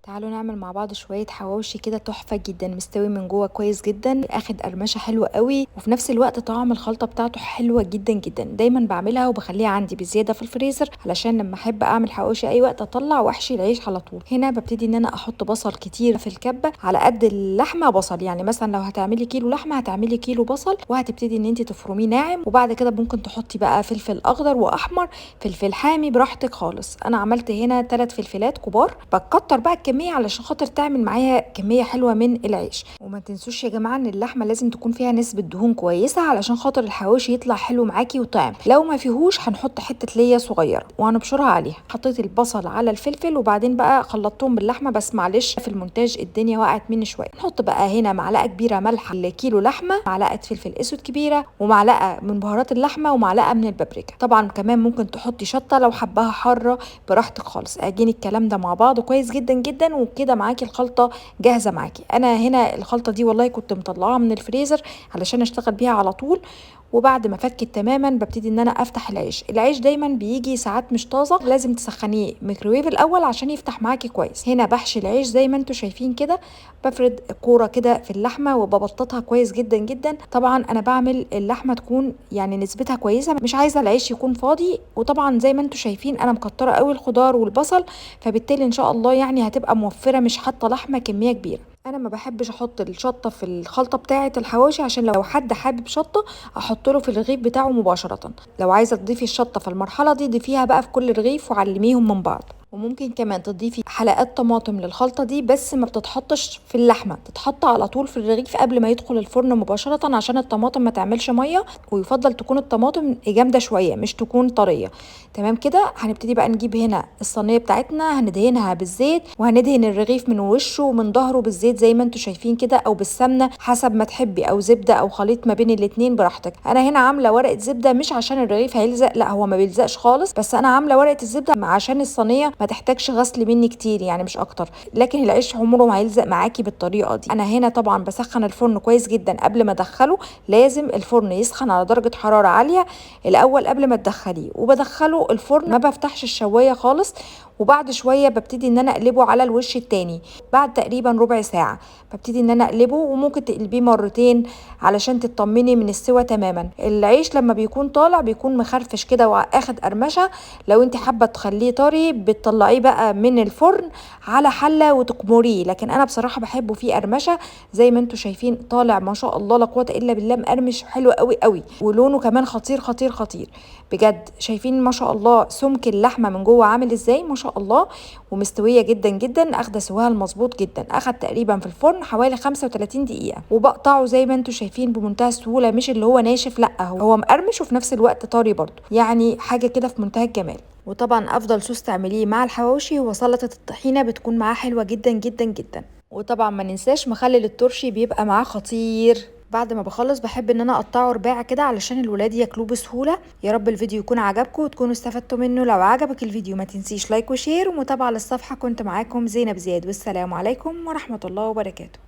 تعالوا نعمل مع بعض شوية حواوشي كده تحفة جدا، مستوي من جوه كويس جدا، اخد قرمشه حلوة قوي، وفي نفس الوقت طعم الخلطة بتاعته حلوة جدا جدا. دايما بعملها وبخليها عندي بزيادة في الفريزر علشان لما احب اعمل حواوشي اي وقت اطلع واحشي العيش على طول. هنا ببتدي ان انا احط بصل كتير في الكبه على قد اللحمة بصل، يعني مثلا لو هتعملي كيلو لحمه هتعملي كيلو بصل، وهتبتدي ان انت تفرميه ناعم. وبعد كده ممكن تحطي بقى فلفل اخضر واحمر، فلفل حامي براحتك خالص. انا عملت هنا 3 فلفلات كبار، بكتر بقى الكمية علشان خاطر تعمل معايا كمية حلوة من العيش. وما تنسوش يا جماعة ان اللحمة لازم تكون فيها نسبه دهون كويسة علشان خاطر الحواوشي يطلع حلو معاكي وطعم. لو ما فيهوش هنحط حتة ليا صغيرة وهنبشرها عليها. حطيت البصل على الفلفل وبعدين بقى خلطتهم باللحمه، بس معلش في المونتاج الدنيا وقعت مني شوية. نحط بقى هنا معلقه كبيرة ملح لكيلو لحمه، معلقه فلفل اسود كبيرة، ومعلقة من بهارات اللحمة، ومعلقة من البابريكا. طبعا كمان ممكن تحطي شطه لو حباها حارة براحتك خالص. اعجني الكلام ده مع بعض كويس جدا جدا، وكده معاكي الخلطة جاهزة معاكي. انا هنا الخلطة دي والله كنت مطلعاها من الفريزر علشان اشتغل بيها على طول. وبعد ما فكت تماما ببتدي ان انا افتح العيش. العيش دايما بيجي ساعات مش طازة، لازم تسخنيه ميكروويف الاول عشان يفتح معاكي كويس. هنا بحشي العيش زي ما انتم شايفين كده، بفرد كورة كده في اللحمة وببططها كويس جدا جدا. طبعا انا بعمل اللحمة تكون يعني نسبتها كويسة، مش عايزه العيش يكون فاضي. وطبعا زي ما انتم شايفين انا مكتره قوي الخضار والبصل، فبالتالي ان شاء الله يعني هتبقى موفره، مش حاطه لحمه كمية كبيرة. انا ما بحبش احط الشطه في الخلطة بتاعه الحواوشي، عشان لو حد حابب شطه احط له في الرغيف بتاعه مباشرة. لو عايزه تضيفي الشطه في المرحلة دي ضيفيها بقى في كل رغيف وعلميهم من بعض. وممكن كمان تضيفي حلقات طماطم للخلطه دي، بس ما بتتحطش في اللحمة، تتحط على طول في الرغيف قبل ما يدخل الفرن مباشرة عشان الطماطم ما تعملش مية. ويفضل تكون الطماطم جامدة شوية مش تكون طرية. تمام كده. هنبتدي بقى نجيب هنا الصينية بتاعتنا، هندهنها بالزيت، وهندهن الرغيف من وشه ومن ظهره بالزيت زي ما انتم شايفين كده، او بالسمنه حسب ما تحبي، او زبدة او خليط ما بين الاتنين براحتك. انا هنا عامله ورقة زبدة مش عشان الرغيف هيلزق، لا هو ما بيلزقش خالص، بس انا عامله ورقة الزبدة عشان الصينية ما تحتاجش غسل مني كتير يعني مش اكتر، لكن العيش عمره ما هيلزق معاكي بالطريقة دي. انا هنا طبعا بسخن الفرن كويس جدا قبل ما ادخله، لازم الفرن يسخن على درجه حرارة عالية الاول قبل ما تدخليه. وبدخله الفرن ما بفتحش الشوايه خالص، وبعد شوية ببتدي ان انا اقلبه على الوش التاني. بعد تقريبا ربع ساعة ببتدي ان انا اقلبه، وممكن تقلبيه مرتين علشان تطمني من السوى تماما. العيش لما بيكون طالع بيكون مخرفش كده واخد قرمشه. لو انت حابة تخليه طري بتطلعيه بقى من الفرن على حله وتقمريه، لكن انا بصراحة بحبه فيه قرمشه زي ما انتم شايفين طالع ما شاء الله لا قوة الا بالله، مقرمش حلو قوي قوي، ولونه كمان خطير خطير خطير بجد. شايفين ما شاء الله سمك اللحمة من جوه عامل ازاي ما شاء الله، ومستويه جدا جدا، اخده سواها المظبوط جدا. اخد تقريبا في الفرن حوالي 35 دقيقة، وبقطعه زي ما انتم شايفين بمنتهى السهولة، مش اللي هو ناشف، لا هو مقرمش وفي نفس الوقت طري برده، يعني حاجة كده في منتهى الجمال. وطبعا افضل صوص تعمليه مع الحواوشي هو سلطة الطحينه، بتكون معاه حلوة جدا جدا جدا. وطبعا ما ننساش مخلل الترشي بيبقى معاه خطير. بعد ما بخلص بحب ان انا اقطعه رباع كده علشان الولاد ياكلوه بسهولة. يا رب الفيديو يكون عجبكم وتكونوا استفدتوا منه. لو عجبك الفيديو ما تنسيش like و share ومتابعة للصفحه. كنت معاكم زينب زياد، والسلام عليكم ورحمة الله وبركاته.